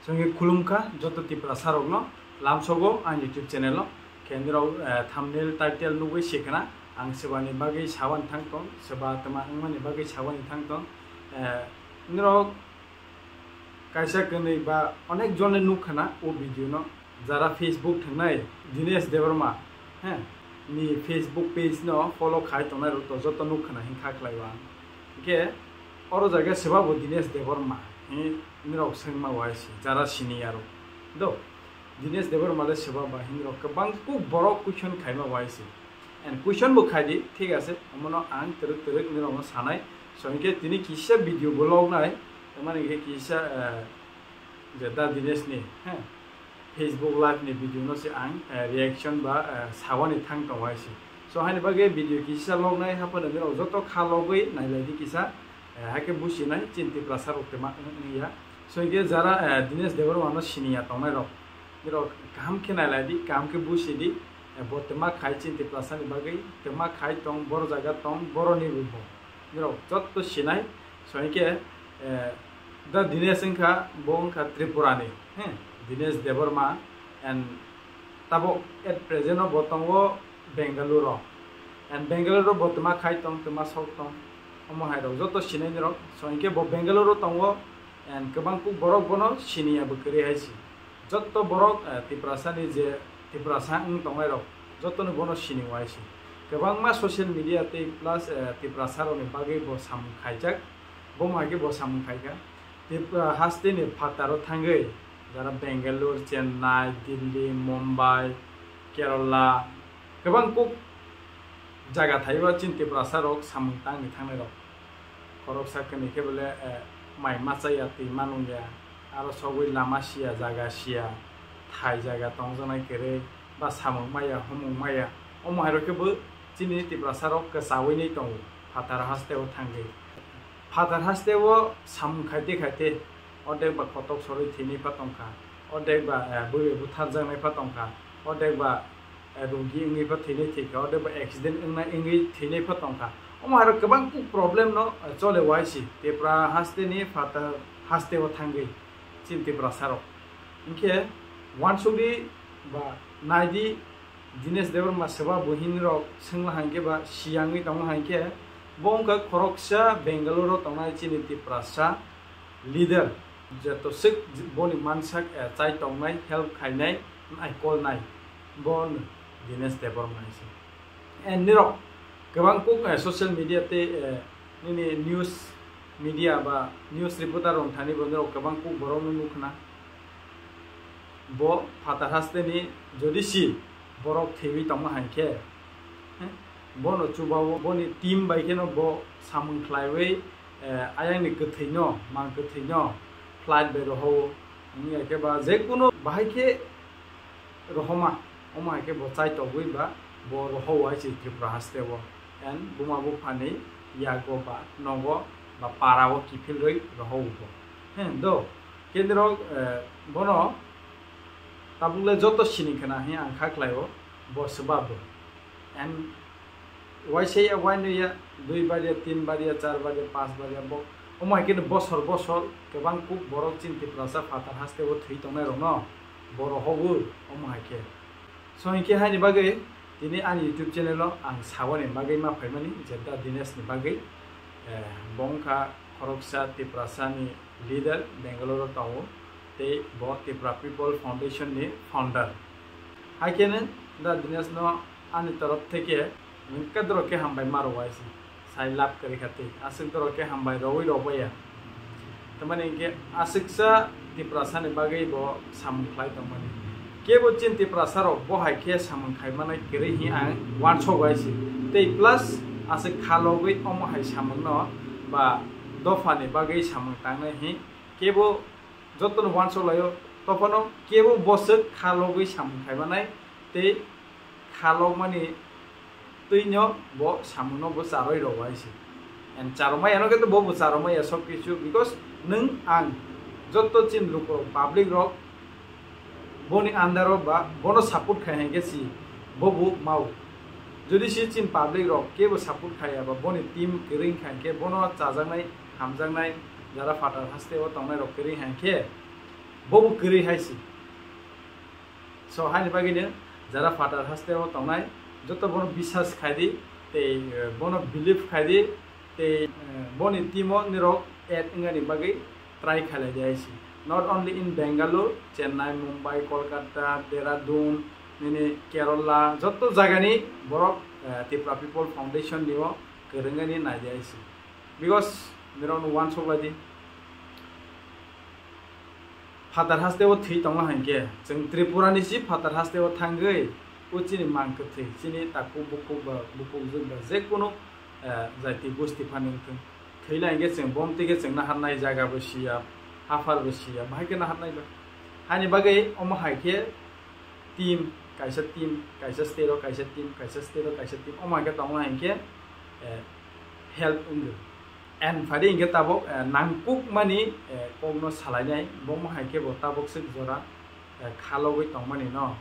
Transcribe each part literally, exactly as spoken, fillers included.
Chwngwi khulumkha joto Tiprasa rokno lamsogo ang YouTube channel o. Khe nirok, eh, thumbnail, title nugwi sikhwna ang swbani bagwi sawan thang tong, swba twma wngmani bagwi sawan thang tong. Eh, nirok kaisa kwnwi ba onek jone nukkhwna o video no, jara Facebook thangnai Dinesh Debbarma, he, ni Facebook page no follow khai tongnai rok to joto nukkhwna hinkha khlaiwa. Hingkhe oro jaga swbabo Dinesh Debbarma hi nirok swngma waisi, jara sini aro. Do, Dinesh Debbarma le swba ba hinrok kwbang kuk borok question khaima waisi. And question bo khai di, thik ase, omono ang twrwk twrwk nirokno sanai. So, hinkhe tini kisa video bo lognai, tamani hinkhe kisa, eh, je Da Dinesh ni, he, Facebook live ni video no se ang, eh, reaction ba, eh, sawani thang tong waisi. So, haini bagwi video kisa lognai, haphano nirok joto kha logwi nailai di kisa, eh, haikhe businai chini Tiprasa rok twma wng, wngya. So, hinkhe jara, eh, Dinesh Debbarma no siniya tongnai rok, nirok kaham khe nailai di, kaham khe busi di, eh, bo twma khai chini Tiprasa ni bagwi, twma khai tong, boro jaga tong, boroni bo bo. Nirok jotto sinai, so hinkhe, eh, Da Dinesh wngkha, bo wngkha Tripura ni, he, Dinesh Debbarma, and tabok at present o bo tongo Bengaluru o, and Bengaluru o bo twma khai tong, twma sok tong, omo hai rok jotto sinai nirok, so hinkhe bo Bengaluru o tongo, and kwbang kuk borok bono siniya bo kwrwi hai si. Jotto borok, eh, Tiprasa ni je Tiprasa wng tongnai rok, jotto no bono sini waisi. Kwbangma social media tei plus, eh, Tiprasa rok ni bagwi bo samung khaijak, bo hai khe bo samung khaikha. Tripura haste ni phataro thangwi, jara Bangalore, Chennai, Delhi, Mumbai, Kerala, kwbang kuk jaga thaiba chini Tiprasa rok samung tangwi thangnai rok. Khoroksa kwnwi khe bole, eh, mai machaya, twi manungya, aro sogwi lama siya, jaga siya, thai jaga tongjaknai kwrwi, ba samung maya, humung maya, omo hai rok khe bo chini Tiprasa rok kwchawinwi tongo phatar haste o thangwi. Phatar haste o samung khaite khaite, odek ba kotok sorwi thwinai pha tongkha, odek ba, eh, bui bai butharjaknai pha tongkha, odek ba, eh, rugi wngwi pha thwinai thwikha, odek ba accident wngnai wngwi thwinai pha tongkha. Omo hai rok kwbang kuk problem no, eh, chole waisi Tipra haste ni phatar haste o thangwi chini Tiprasa rok. Hinkhe wansugwi ba naidi Dinesh Debbarma swba buhin rok swngla hai khe ba siyangwi tongla hai khe bo wngkha khoroksa Bengaluru o tongnai chini Tiprasa leader, jeto swk boni mansak, eh, chai tongnai, help khainai, naikolnai, bo Dinesh Debbarma hai se. And nirok kwbang kuk, eh, social media tei, eh, nini news media ba news reporter rok thani bo nirok kwbang kuk borok no nukhna. Bo phatar haste ni jodi si borok thwiwi tongma hai khe, he, bono chubao boni team bai kheno bo samung khlaiwi, eh, ayang ni kwthwi no, mang kwthwi no flight bai rohao, wngya khe ba je kuno bahai khe rohoma, omo hai khe bo chai togwi ba bo rohao hai se Tripura haste o, and buma bupha ni yago ba nogo ba para o kiphil rwi rohao bo. He, do, kendro, eh, bono tabuk le joto sini khna hi ang kha khlai o, bo swba bo. And waisa ya, wainwi ya, dui bar ya, tin bar ya, char bar ya, panch bar ya, bo, omo hai khe bosor bosor kwbang kuk borok chini Tiprasa phatar haste o thwi tongnai rok no bo rohao, omo hai khe. So hinkhe haini bagwi tini ani YouTube channel o ang sawani bagwi ma phaimani je Da Dinesh ni bagwi, eh, bo wngkha khoroksa Tiprasa ni leader Bangalore o tongo, tei bo Tipra People Foundation ni founder. Hai khe Da Dinesh no ani torof theke hwnkhe dorok khe hambai ma rwai se, sai lab kwrwi kha tei aswk dorok khe hambai rwui rwbaiya. Tamani hinkhe aswksa Tiprasa ni bagwi bo samung khlai tongmani. Kebo chini Tiprasa rok bo hai khe samung khai manai kwrwi hi ang wansok bai se. Tei plus aswk kha logwi omo hai samung no ba dopha ni bagwi samung tangnai hi kebo joto no wansok laio, tophano kebo boswk kha logwi samung khai manai tei kha logmani twino bo samungno bo charwi rwbai se. And charwmaya no khe bo bo charwmaya sok kichu, because nwng ang joto chini lukurok, public rok boni under o ba bono support khai hai khe si bo bo mau. Jodi si chini public rok kebo support khaiya ba boni team kwrwi khai khe bono chajaknai, hamjaknai, jara phatar haste o tongnai rok kwrwi hai khe Bobo kwrwi hai se. So, haini bagwino jara phatar hasteo tongnai, joto bono biswas khai di, tei, eh, bono believe khai di, tei, eh, boni team-o nirok add wngani bagwi try khailai di hai se. Not only in Bangalore, Chennai, Mumbai, Kolkata, Dehradun, nini Kerala, joto jagani borok, eh, Tipra People Foundation ni o kwrwngani nai di hai se. Because nirokno uansuk lai di. Phatar hasteo thwi tongma hai khe, chwng Tripura ni si phatar hasteo thangwi, o chini mang kwthwi, chini takhuk bukhuk ba bukhukjwk ba je kunu, eh, jati gosti phano wngthung. Thwi lai khe chwng bomtwi khe chwng naharnai jaga bo siya, haphar bo siya, bahai khe naharnai ba. Haini bagwi omo hai khe team, kaisa team, kaisa state o kaisa team, kaisa state o kaisa team, omo hai khe tongma hai khe, eh, help wngwi. And phadi hinkhe tabuk, eh, nangkukmani, eh, kokno salainai, bo hai khe bo tabuk swk jora, eh, khalogwi tongmani no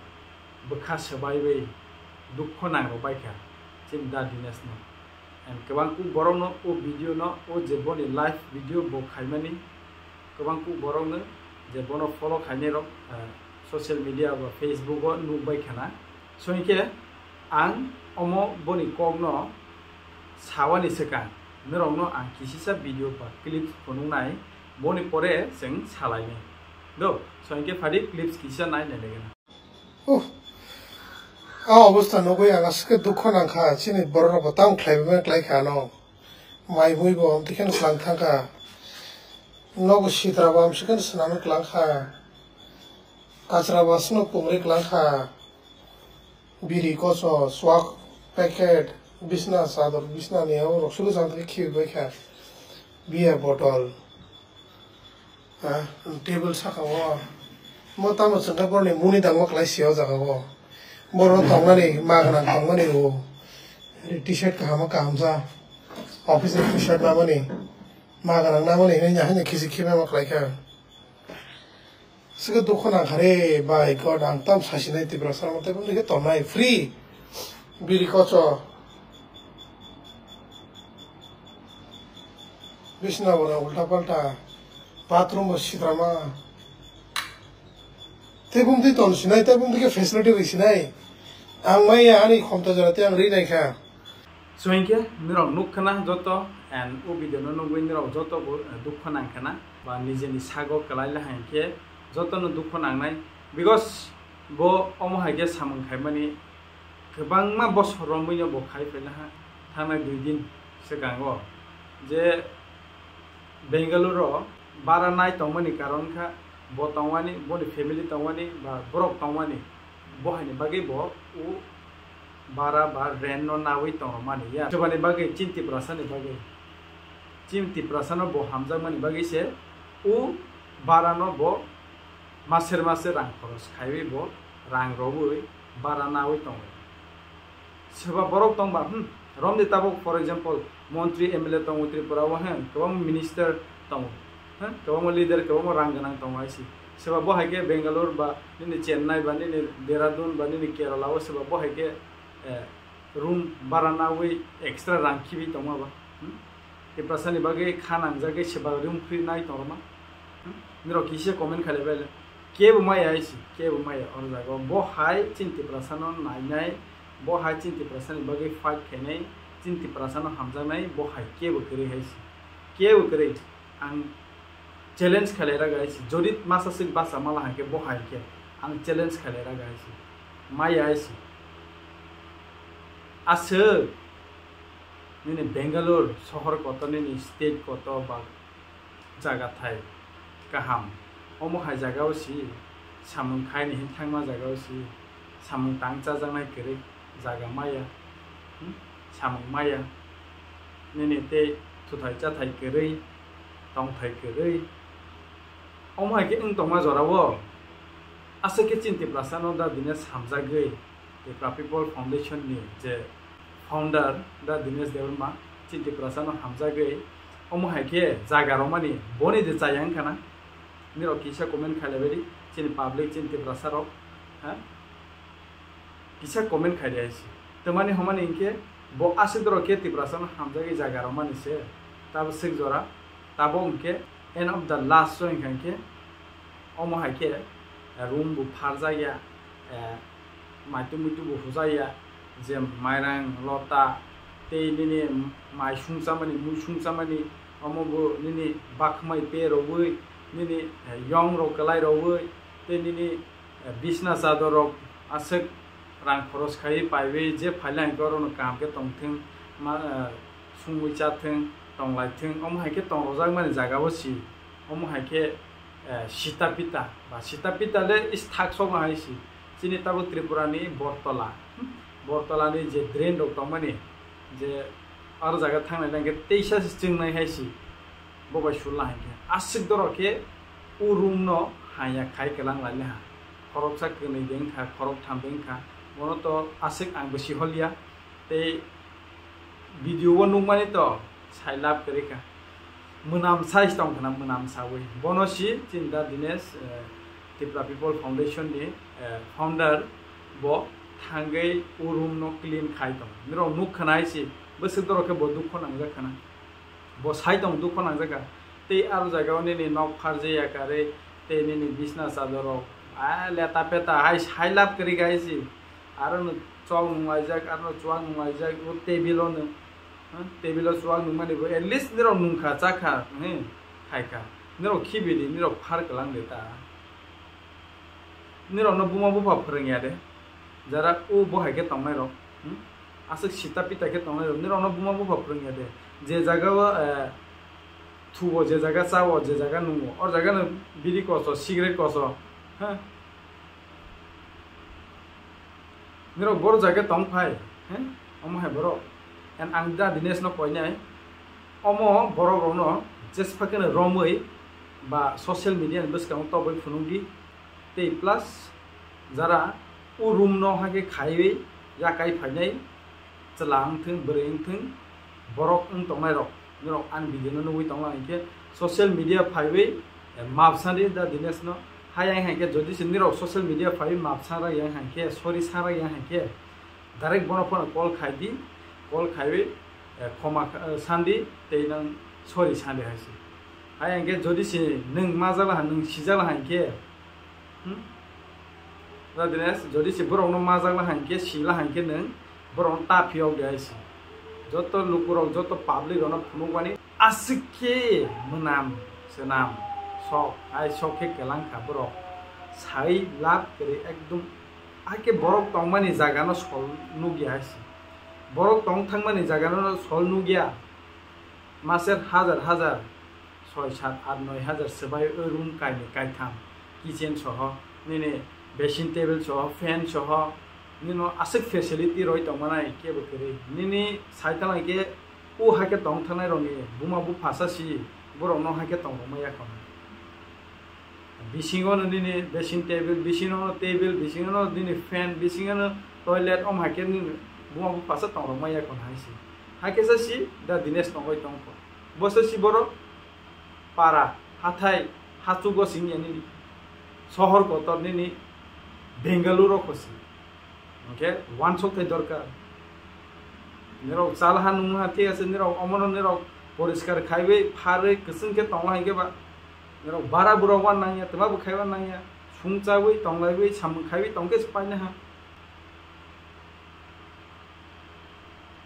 bwkha swbaiwi dukho nangrok baikha chini da Dinesh no. And kwbang kuk borok no o video no, o je boni live video bo khaimani, kwbang kuk borok no je bono follow khainai rok, eh, social media ba Facebook o nukbai khana. So hinkhe ang omo boni kokno sawani swkang norokno ang kisisa video ba clips phunuknai, boni pore chwng salainai. Do, so hinkhe phadi clips kisa nai nai legena. Uh, a obostha nugwi ang aswk dukho nangkha, chini bororokbo tamo khlaiwi ma khlaikha ano. Mai muibo amtwi kheno swlang thangkha. Nogo sitra bo amswk kheno swnamwi kwlangkha. Kachra bo aswkno pungri kwlangkha. Biri koso, swak packet, bisna chador, bisnani abo rok suru jang twi khibi baikha. Beer bottle. Ha, table saka o. Mo tamo chwngkha boroni muni dangma kwlai si o jaga o. Borok tongnani, ma gwnang tongmani o. T-shirt kaham o kaham sa. Office ni T-shirt namani. Ma gwnang namani hinwi haino khisi khibi ma kwlai kha. Swkhe dukho nangkha re, bai God, ang tam sasinai Tiprasa rok tei bumdi khe tongnai free. Biri kocho. Bisna bo ulta palta. Bathroom bo sitrama. Tei bumdi ton sinai, tei bumdi khe facility ri sinai. Ang maya ani khomta jora tei ang ri nai kha. So hinkhe norok nuk khana joto, and o video no nugwi norok joto bo, eh, dukho nang khana ba nijeni sago kwlai le hai khe joto no dukho nangnai, because bo omo hai khe samung khaimani kwbangma bosor romwi no bo khai phaila ha, thangnai dui din swkango je Bangalore o bara nai tongmani karon kha bo tongmani, boni family tongmani ba borok tongmani, bo haini bagwi bo o bara ba rent no nawi tongmani ya. Swbani bagwi chini Tiprasa ni bagwi, chini Tiprasa no bo hamjakmani bagwi se o bara no bo maser maser rang khoros khaiwi bo rang rwwi bara nawi tongo. Swba borok tongba, hmm, romni tabuk, for example, montri, M L A tongo Tripura o, hmm, kwbangma minister tongo, hmm, kwbangma leader, kwbangma rang gwnang tongo hai se. Swba bo hai khe Bangalore ba nini Chennai ba nini Dehradun ba nini Kerala o swba bo hai khe, eh, room bara nawi extra rang khibi tongma ba, hmm? Tiprasa ni bagwi kha nangjagwi swba room free nai tongma, hmm? Norok kisa comment khailai bai le. Kebo maya hai se, kebo maya oro jaga o. Bo hai chini Tiprasa no nainai, bo hai chini Tiprasa ni bagwi fight khainai, chini Tiprasa no hamjaknai, bo hai kebo kwrwi hai se. Kebo kwrwi. Ang challenge khailai rw hai se. Jodi masa swk basa mala hai khe bo hai khe ang challenge khailai rw hai se. Maya hai se. Aswk nini Bangalore sohor kotor, nini state kotor ba jaga thai kaham. Omo hai jaga o si samung khai ni hin thangma jaga o si samung tang chajaknai kwrwi jaga maya, hmm? Samung maya. Nini tei thuthai chathai kwrwi, tongthai kwrwi. Omo hai khe wng tongma jora o. Aswk khe chini Tiprasa no da bini samjagwi Tipra People Foundation ni je founder da Dinesh Debbarma chini Tiprasa no hamjagwi omo hai khe jaga romani boni je chaya wngkha na, nirok kisa comment khailai bai di chini public chini Tiprasa rok, ha? Kisa comment khai di hai se. Twmani homani hinkhe bo aswk dorok khe Tiprasa no hamjagwi jaga romani se. Tabo swk jora, tabo hinkhe end of the last o hinkha hinkhe Omo hai khe, eh, room bo pharjakya, eh, maitu muitu bo hujakya, je mairang lota tei nini mai sungchamani, mui sungchamani, omo bo nini bakhmai pe rogwi, nini, eh, yong rok kwlai rogwi, tei nini, eh, bisna chador rok aswk rang khoros khaiwi paiwi je phailai hwnkhe orono kaham khe tongthwng, ma, eh, sungwi chathwng, tonglaithwng, omo hai khe tonglojakmani jaga o si, omo hai khe, eh, sita pita ba sita pita le is thak sokma hai si. Chini tabuk Tripura ni Bortola, hmm? Bortola ni je drain rok tongmani, je aro jaga thangnai nang khe teisa se chwngnai hai si. Bo bai sulna hai khe aswk doro khe o room no haya khai kwlang lai le ha. Khoroksa kwnwi de wngkha, khorok tham de wngkha. Bono to aswk ang bwsi holiya. Tei video o nukmani to sai lab kwrwi kha. Mwnam sai tong khna, mwnam sawi. Bono si chini da Dinesh, eh, Tripura People Foundation ni, eh, founder, bo thangwi o room no clean khai tong. Nirok nuk khna hai si bwswk doro khe bo dukho nangjak khna. Bo sai tong dukho nangjak kha. Tei aro jaga o nini nok pharjaya karwi tei nini bisna chador rok, ah, leta peta hai sai lab kwrwi kha hai si. Aro no chwk nung laijak, aro no chwk nung laijak, o table o no, ha, table o chwk nung mani bo at least nirok nung kha, cha kha, hmm, khai kha. Nirok khibi di, nirok phar kwlang de ta. Nirok no buma bupha phwrwng ya de. Jara o bo hai khe tongnai rok, hmm? Aswk sita pita khe tongnai rok. Nirok no buma bupha phwrwng ya de. Je jaga o, eh, thubo, je jaga chao, je jaga nungo, o jaga no biri koso, cigarette koso, ha? Nirok boro jaga tong phai, he? Omo hai borok. And ang da Dinesh no koinai, omo borok rok no jespa khe no romwi ba social media ni bwskango tobwi phunuk di. Tei plus jara o room no hai khe khaiwi yakai phainai, chwla wngthwng, bwrwi wngthwng, borok wng tongnai rok, nirok ani video no nugwi tongla hinkhe social media phaiwi, eh, map sadi da Dinesh no. Hai yang hai khe jodi se nirok social media phaiwi map sangra yang hai khe, sorry sangra yang hai khe, direct bono phone call khai di, call khaiwi, eh, khoma kha-, eh, sandi tei nang sorry sandi hai se. Hai yang khe jodi se nwng majala ha, nwng sijala hai khe, Hmm? Jodi ne, jodi se borok no majak la hai khe, si la hai khe nwng borok no ta phiyok de hai se. Joto lukurok, joto public rok no phunuk mani aswk khe mwnam swnam sok, hai sok khe kelang kha borok. Sai lab kwrwi ekdom, hai khe borok tongmani jaga no sol nukya hai se. Borok tong thangmani jaga no sol nukya. Maser hajar hajar, soi, sat, at, noi hajar swbai o room kainwi kaitham, kitchen soho, nini basin table soho, fan soho, nino aswk facility roi tongmanai kebo kwrwi. Nini sai tala khe o hai khe tong thangnai rokni buma buphasa si borokno hai khe tong rwmaya khorang. Bisingo no nini basin table, bisingo no table, bisingo no nini fan, bisingo no toilet, om hai khe nini buma buphasa tong rok maya kon hai se. Hai khe sa si da Dinesh tongoi tong kho. Bo sa si borok para, hathai, hachugo sing ya nini. Sohor kotor nini Bengaluru kho si. Hwnkhe wansuk thai dorkar. Nirok chal ha nung ha, thik ase, nirok omono nirok poriskar khaiwi, pharwi, kwchwng khe tongla hinkhe ba. Nirok bara burok wan nangya, twma bo khaiwi nangya. Sung chawi, tonglaiwi, samung khaiwi tongkhe se paina ha.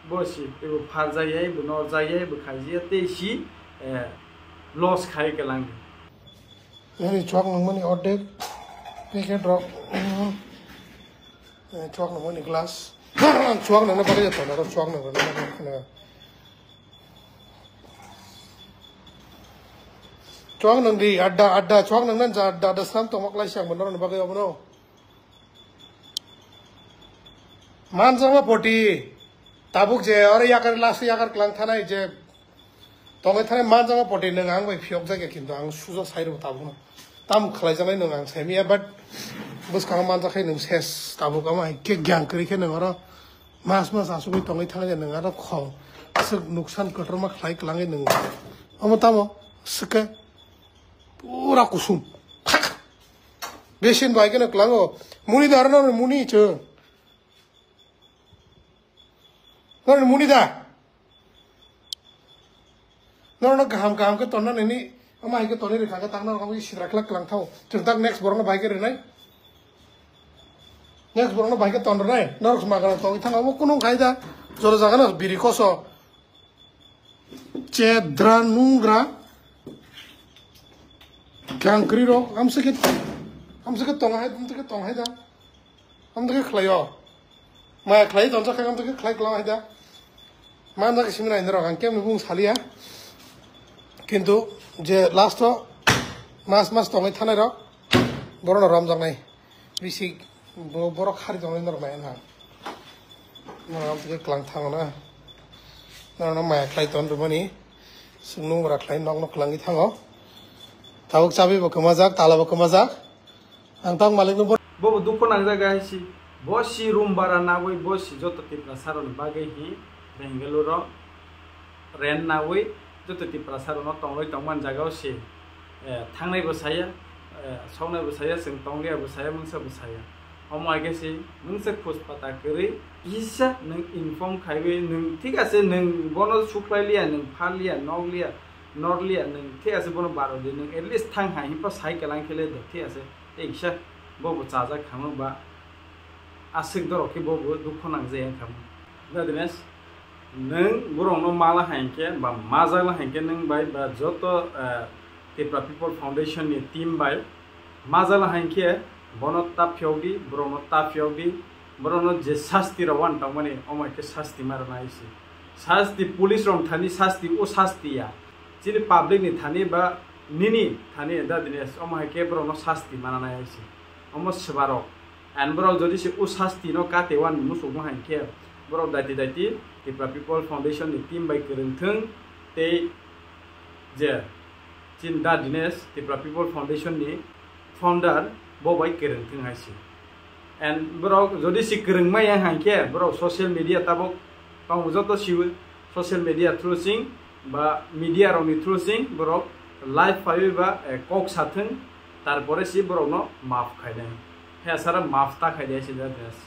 Bo si, ebo pharjakya, ebo norjakya, ebo khaijakya, tei si, eh, loss khai kwlangdi. Nini chwk nangmani ordek packet rok. Eh, chwk nangmani glass. Chwk nangna bagwi jato, naro chwk nangna bagwi khna. Chwk nangdi, adda, adda, chwk nangna ja, adda, adda, slam tongma klai siang bo norokni bagwi obono. Manjakma poti, tabuk je, oro yakar, last yakar klang thanai je, Tongwi thani manjakma poti nwng ang bai phiyokjakya, kintu ang suja sai rwbo tabukno. Tamo khlaijaknai nwng ang saimanya, but bwskango manjakhe nwng ses tabuk, omo hai khe gyan kwrwi khe nwng oro mas mas achugwi tongwi thangya nwng oro khong aswk nuksan kotorma khlai kwlangwi nwng. Omo tamo swkhe pura kusum. Phak! Besin bai kheno kwlango. Muni da aro muni chwng. Norokni muni da? Norokno kaham kaham khe tonna nini Ama hai khe tonwi rwkha khe tak norok abo sidra khlak klang thao. Chwng tak next borokno bai khe rwnai. Next borokno bai khe ton rwnai. Norok sma gana tongwi thang abo kunu khai da. Jora jaga no biri koso. Chedra nungra. Kangkri rok amsa khe amsa khe tong hai, amsa khe tong hai da. Amtwkhe khlaio. Maya khlai tonjak khe amtwkhe khlai klang hai da. Manjak simi nai norok ang kemni bung salia. Kintu je last o mas mas tongwi thanai rok borokno romjaknai. Bisi bo-, borok hari tongwi norok nai wngkha. Norok amtwkhe klang thango na. Norokno maya khlai ton rwmani. Swngnung ora khlai nokno kwlangwi thango. Tabuk chabi bo kwmajak, tala bo kwmajak. Ang tang malik no bo. Bo bo dukho nangjak hai si. Bo si room bara nawi bo si joto Tiprasa rokni bagwi hi Bangalore o rent nawi joto Tiprasa rokno tonglai tongmani jaga o si, eh, thangnai bo saya, eh, soknai bo saya, chwng tongliya bo saya, mungsa bo saya. Omo hai khe si mungsa khuspata kwrwi kisa nwng inform khaiwi nwng thik ase nwng bono sukhlai liya, nwng phar liya, nok liya, nor liya, nwng thik ase bono baro di, nwng at least thang hai himpa sai kelang khe le do, thik ase. Tei kisa bo bo chajak khamung ba aswk dorok khe bo bo dukho nangjak yang khamung. Dadines, nwng borokno mala hai khe ba majak la hai khe nwng bai ba joto, eh, Tipra People Foundation ni team bai majak la hai khe bono ta phiyok di, borokno ta phiyok di, borokno je sasti rok wan tongmani omo hai khe sasti ma rwna isi. Sasti police rok thani sasti o sasti ya. Chini public ni thani ba nini thani dadines omo hai khe borokno sasti ma rwna isi. Omo swbarok. And borok jodi se o sasti no kate wan musuk ma hai khe borok daiti daiti Tipra People Foundation ni team bai kwrwng thung tei je chin da Dinesh Tipra People Foundation ni founder bo bai kwrwng thung hai se. And borok jodi se kwrwng ma yang hai khe borok social media tabuk tong joto siwi social media through sing ba media rokni through sing borok live phaiwi ba, eh, kok sathung, tarpore si borokno maaf khainai. He sara maaf ta khai de si da Dinesh.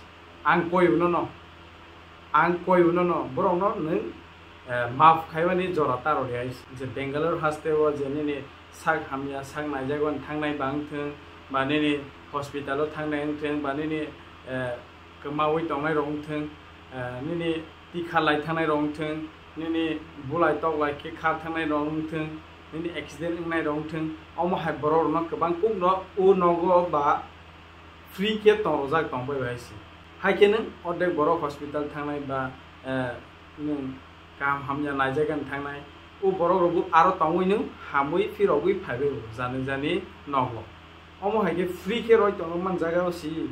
Ang koi uno no, ang koi uno no, borokno nwng, eh, maaf khaimani jora ta rw di hai. Je Bangalore haste o je nini sak hamya, sak naijak wan thangnai ba wng thung, ba nini hospital o thangnai wng thung, ba nini, eh, kwmawi tongnai rok wng thung, eh, nini tikha lai thangnai rok wng thung, nini bulai tok lai khe kha thangnai rok wng thung, nini accident wngnai rok wng thung, omo hai borok rokno kwbang kuk no o nogo ba free khe tong rwjak tong bai bai se. Hai khe nwng ordek borok hospital thangnai ba, eh, nwng kaham hamya naijak ani thangnai, o borok rok bo aro tongwi nwng hamwi phirogwi phai bai o jani jani nogo. Omo hai khe free khe roi tongma man jaga o si.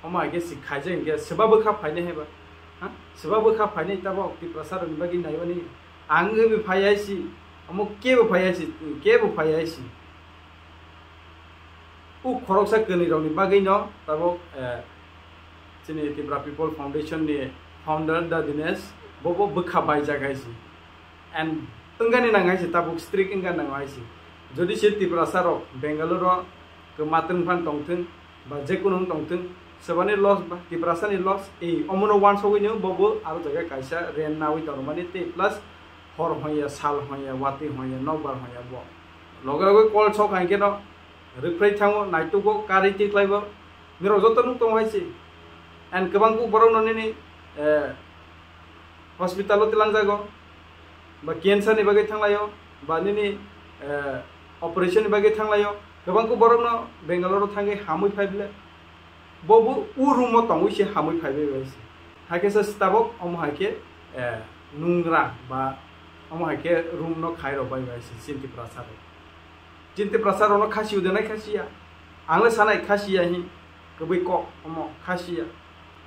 Omo hai khe si khaijak hinkhe swba bwkha phainai hai ba? Ha? Swba bwkha phainai tabok Tiprasa rokni bagwi naimani ang wngwi phai hai si. Omo kebo phai hai si, kebo phai hai si. O khoroksa kwnwi rokni bagwi no tabok, eh, chini Tipra People Foundation ni founder da Dinesh bo bo bwkha baijak hai si. And wngani nang hai si tabuk strict wngani nang hai si. Jodi se Tiprasa rok Bangalore o kwma twng phan tong thung ba je kunu wng tong thung, sebani loss ba Tiprasa ni loss, ei omono wansogwi no bo bo aro jaga kaisa rent nawi tongmani tei plus hor hoya, sal hoya, watwi hoya, nokbar hoya bo. Loge loge call sok hai khe no rwkphrai thango, naitugo, kari tiklaibo. Nirok joto nuk tongo hai si. And kwbang kuk borok no nini, eh, hospital o twlangjago, ba cancer ni bagwi thanglaio, ba nini, eh, operation ni bagwi thanglaio. Kwbang kuk borok no Bangalore o thangwi hamwi phai bile. Bo bo u room o tongwi se hamwi phai bai bai se. Hai khe se tabok omo hai khe, eh, nungra ba omo hai khe room no khai rok bai bai se chinti prasa rok. Chinti prasa rok no khasi udenai khasi ya. Ang le sanai khasi ya hi kwbwi kok omo khasi ya.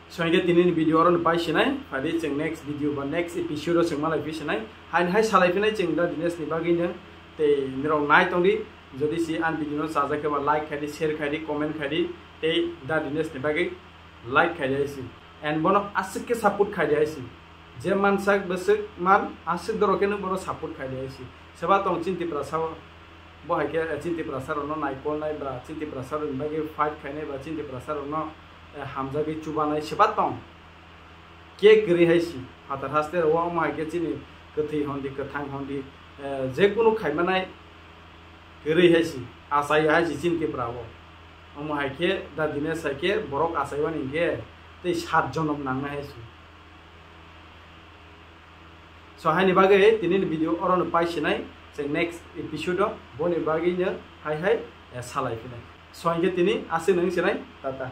Songke tini ni video oro ni pai sinai, phadi chwng next video ba next episode o chwng malai phi sinai. Haini hai salai phinai chwng da Dinesh ni bagwi no tei nirok nai tong di. Jodi si ang video no chajak khe ba like khai di, share khai di, comment khai di, tei da Dinesh ni bagwi like khai di hai si. And bono aswk khe support khai di hai si. Je mansak bwswk man aswk dorok khe no bono support khai di hai si. Seba tong chinti prasa o, bo hai khe chinti prasa rok no naikolnai ba chinti prasa rok ni bagwi fight khainai ba chinti prasa rok no, eh, hamjagwi chubanai seba tong. Khe kwrwi hai si, phatar haste rok o omo hai khe chini kwthwi hwn di, kwthang hwn di, eh, je kunu khaimanai Kwrwi hai si, achai hai si chini Tripura o. Omo hai khe da Dinesh hai khe borok achai mani hinkhe tei sat jonom nangnai hai si. So haini bagwi tini ni video oro no pai sinai, chwng next episode o boni bagwi no hai hai, eh, salai phinai. So hinkhe tini aswk nung sinai, tata.